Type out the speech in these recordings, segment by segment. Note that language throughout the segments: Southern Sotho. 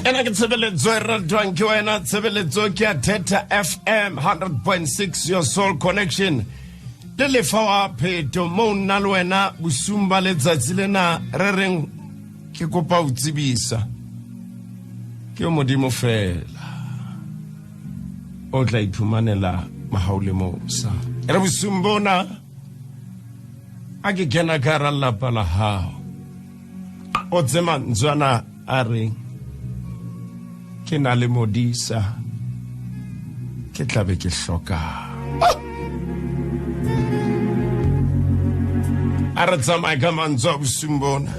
Ena ke tshebeletso e ratwang ke wena, tshebeletso ke ya Theta FM 100.6, your soul connection. Le lefa wa pheto mo nna le wena bosung ba letsatsi lena re reng ke kopa o tsebisa ke Modimo fela o tla iphumanela mahau le mosa. Re bosung bona a ke kena ka hara lelapa la hao, o tse mantswana a reng ke na le modisa, ke tlabe ke hlokang. A re tsamaye ka mantswe a bosung bona.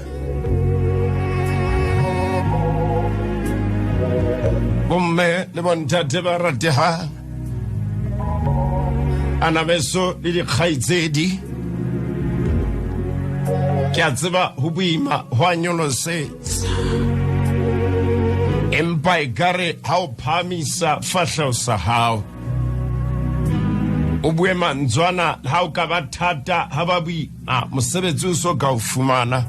Bomme le bontate ba ratehang, anabeso le dikgaitsedi, ke a tseba ho boima ho a nyolosetsa, empa ekare ha o phahamisa fahleho sa hao o bue mantswana, ha o ka ba thata, ha ba boima mosebetsi o so ka o fumana,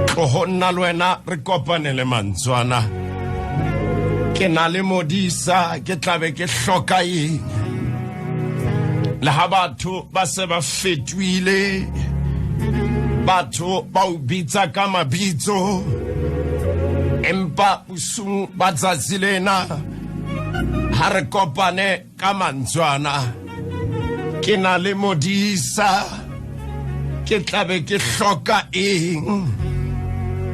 tloho nna le wena re kopane le mantswana ke na le modisa, ke tlabe ke hloka eng? Le ha batho ba se ba fetohile, batho ba o bitsa ka mabitso, empa bosung ba tsatsi lena ha re kopane ka mantswana ke na le modisa, ke tlabe ke hloka eng?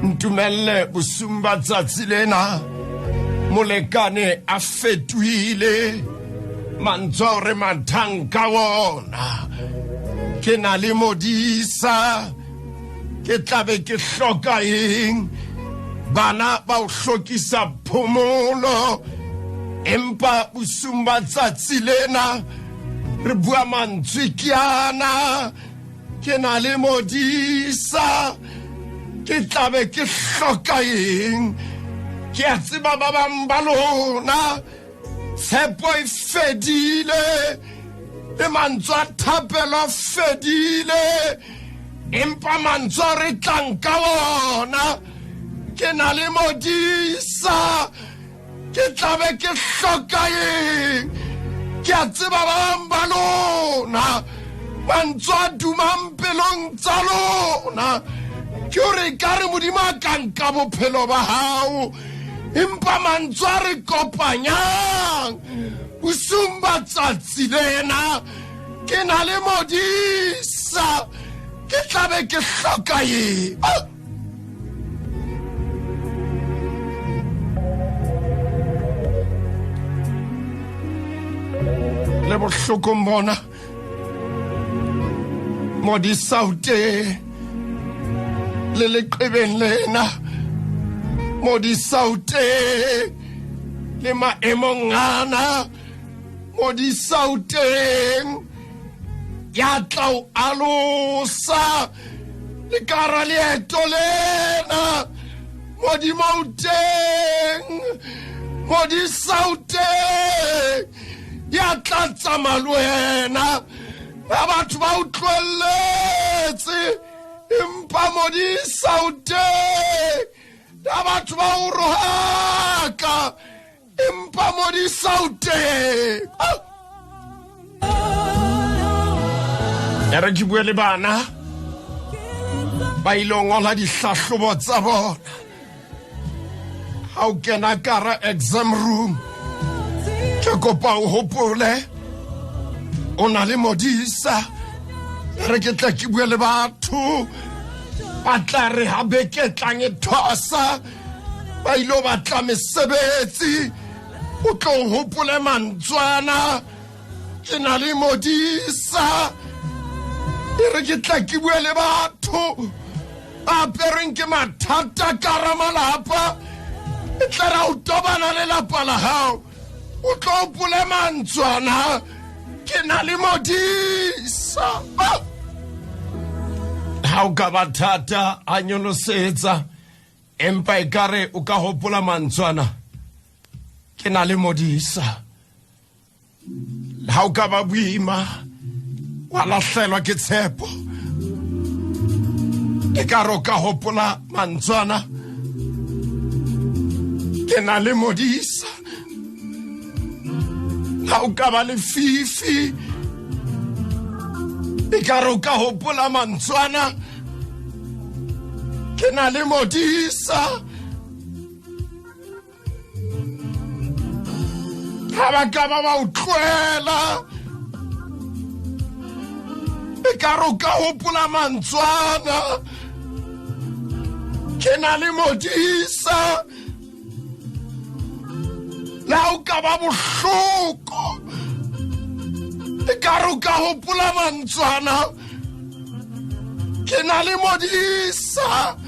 Ntumelle bosung ba tsatsi lena, molekane a fetohile mantswe ao re mathang ka ona, ke na le modisa, ke tlabe ke hloka eng? Bana ba o hlokisa phomolo, empa bosung ba tsatsi lena re bua mantswe ke ana ke na le modisa, ke tlabe ke hloka eng? Ke a tseba ba bang ba lona tshepo e fedile le mantswe a thapelo a fedile, empa mantswe a re tlang ka ona ke na le modisa, ke tlabe ke hloka eng? Ke a tseba ba bang ba lona mantswe a dumang pelong tsa lona ke hore ka re Modimo a ka nka bophelo ba hao, empa mantswe a re kopanyang bosung ba tsatsi lena ke na le modisa, ke tlabe ke hloka eng? Le bohlokong bona modisa o teng, le leqebeng lena modisa o teng, le maemong ana modisa o teng, ya tla o alosa le kara leeto lena. Modimo o teng, modisa o teng, ya tla tsamaya le wena. Ba batho ba o tlohelletse, empa modisa o teng. Ba batho ba o rohaka, empa modisa o teng. E re ke bue le bana ba ile ngola dihlahlobo tsa bona. Ha o kena kara exam room, ke kopa o hopole o na le modisa. Re ke tla ke bue le batho ba tla re ha beke tlang e thosa ba ile batla mesebetsi, o tlo hopole mantswana ke na le modisa. E re ke tla ke bue le batho ba aperweng ke mathata ka ra malapa, e tla ra o tobana le lapa la gago, o tlo hopole mantswana ke na le modisa. Ha o ka ba thata a nyolosetsa, empa e ka re o ka hopola mantswana ke na le modisa. Ha o ka ba boima wa lahlelwa ke tshepo, e ka re o ka hopola mantswana. Ke na le modisa. Ha o ka ba lefifi, ekare o ka hopola mantswana, ke na le modisa. Ha ba ka ba ba o tlohela, ekare o ka hopola mantswana, ke na le modisa. Le ha o ka ba bohloko, ekare o ka hopola mantswana, ke na le modisa.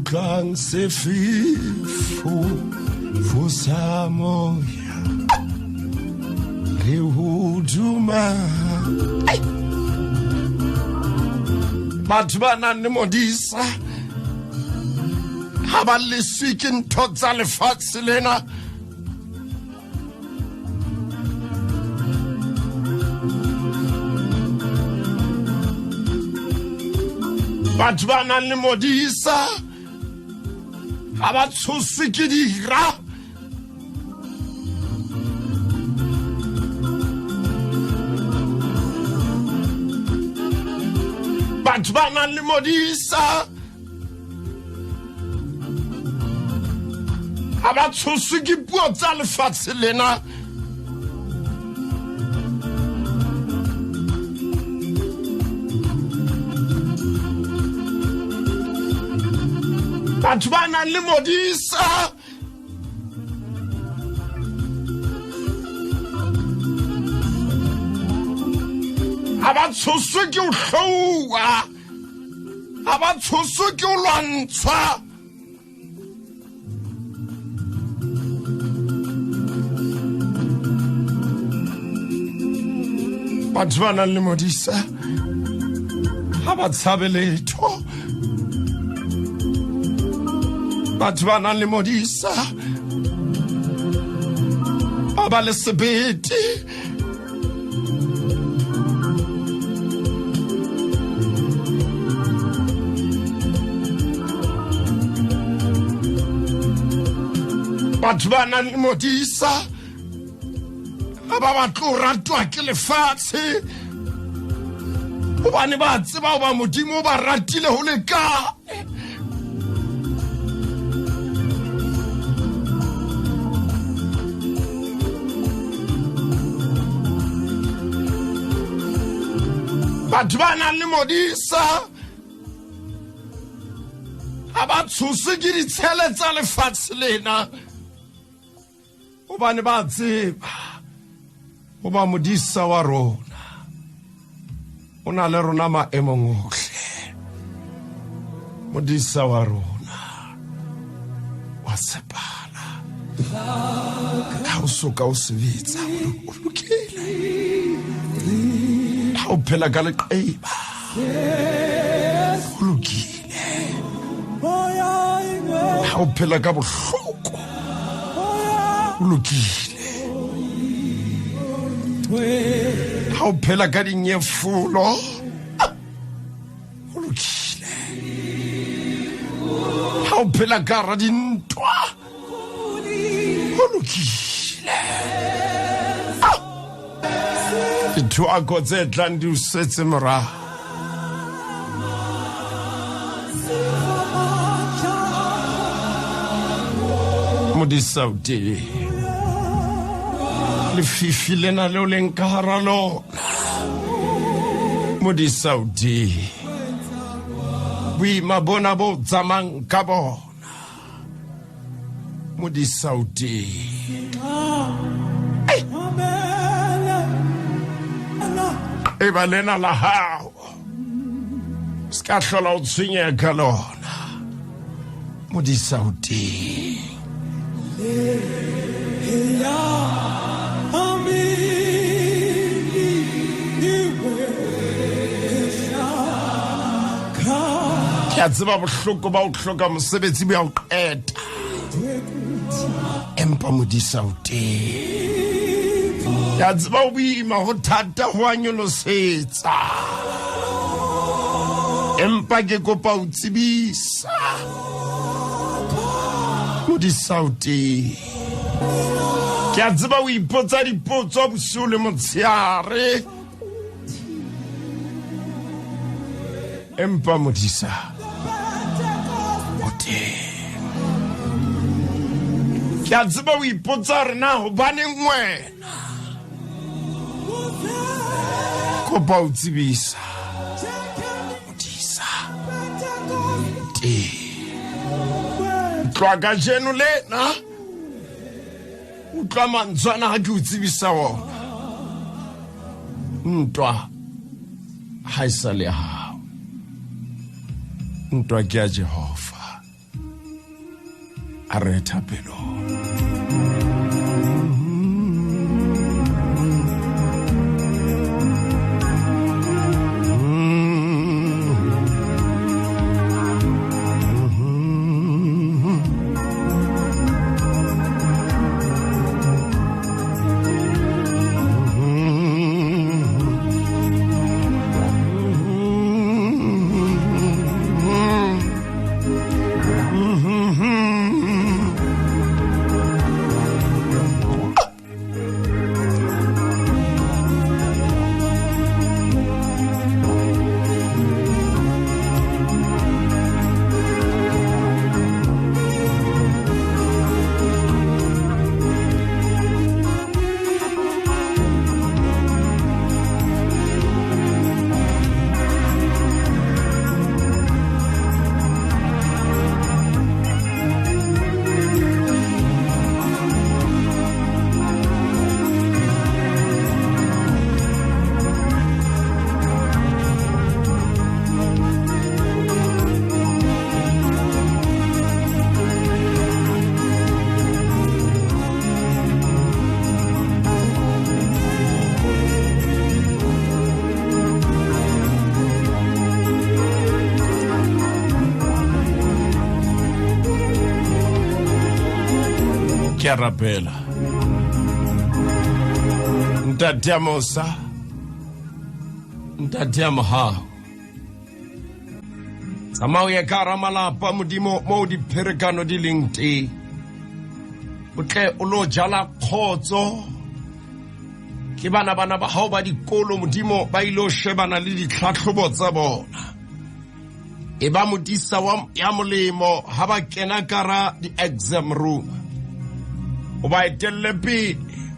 Tlang sefefo fosa moya le ho duma. Batho ba nang le modisa ha ba leswe ke ntho tsa lefatshe lena. Batho ba nang le modisa ha ba tshoswe ke dira. Batho ba nang le modisa ha ba tshoswe ke puo tsa lefatshe lena. Batho ba nang le modisa ha ba tshoswe ke ho hlouwa, ha ba tshoswe ke ho lwantshwa. Batho ba nang le modisa ha ba tshabe letho. Batho ba nang le modisa ba ba le sebete. Batho ba nang le modisa ha ba batle ho ratwa ke lefatshe, hobane ba tseba hoba Modimo o ba ratile ho lekane. Batho ba nang le modisa ha ba tshoswe ke ditshele tsa lefatshe lena, hobane ba tseba hoba modisa wa rona o na le rona maemong ohle. Modisa wa rona wa tshepala. Ha o soka o sebetsa, o lokile. Ha o phela ka leqeba, o lokile. Ha o phela ka bohloko, o lokile. Ha o phela ka dinyefolo, o lokile. Ha o phela ka hara dintwa, o lokile. Dithoako tse tlang di o setse morao. Modisa o teng. Lefifi lena leo leng ka hara lona, modisa o teng. Boima bona bo tsamayang ka bona, modisa o teng. E ba lena la hao, se ka hlola o tshwenyeha ka lona, modisa o teng. Ke a tseba bohloko ba o hloka mosebetsi bo ya o qeta. Empa modisa o teng. Ya tseba ho boima ho thata ho a nyolosetsa. Empa ke kopa o tsebisa. Modisa o teng. Ke a tseba o ipotsa dipotso bosiu le motshehare. Empa modisa o teng. Ke a tseba o ipotsa hore na hobaneng wena. Kopa o tsebisa. Modisa teng. Tloha kajeno lena utlwa mantswe ana ha ke o tsebisa ona. Ntwa ha e sa le ya hao. Ntwa ke ya Jehova. A re thapelong. Ke a rapela ntate ya mosa, ntate ya mohau, tsamaya o ye ka hara malapa modimo moo dipherekano di leng teng, o tle o lo jala kgotso. Ke bana bana ba hao ba dikolo modimo ba ile ho shebana le ditlhatlhobo tsa bona. E ba modisa wa ya molemo ha ba kena kara di-exam room, o ba etelle pele,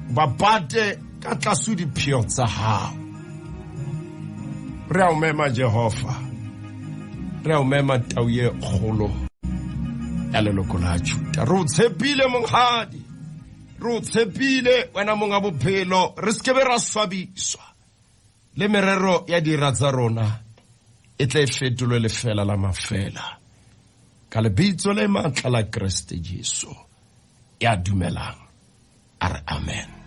o ba pate ka tlase dipheo tsa hao. Re a o mema Jehova, re a o mema tau ye kgolo ya leloko la Juda. Re o tshepile monghadi, re o tshepile wena monga bophelo, re se ke be ra swabiswa le merero ya dira tsa rona e tle e fetolwe lefela la mafela ka lebitso le matla la Kreste Jesu. Ya dumelang a re amen.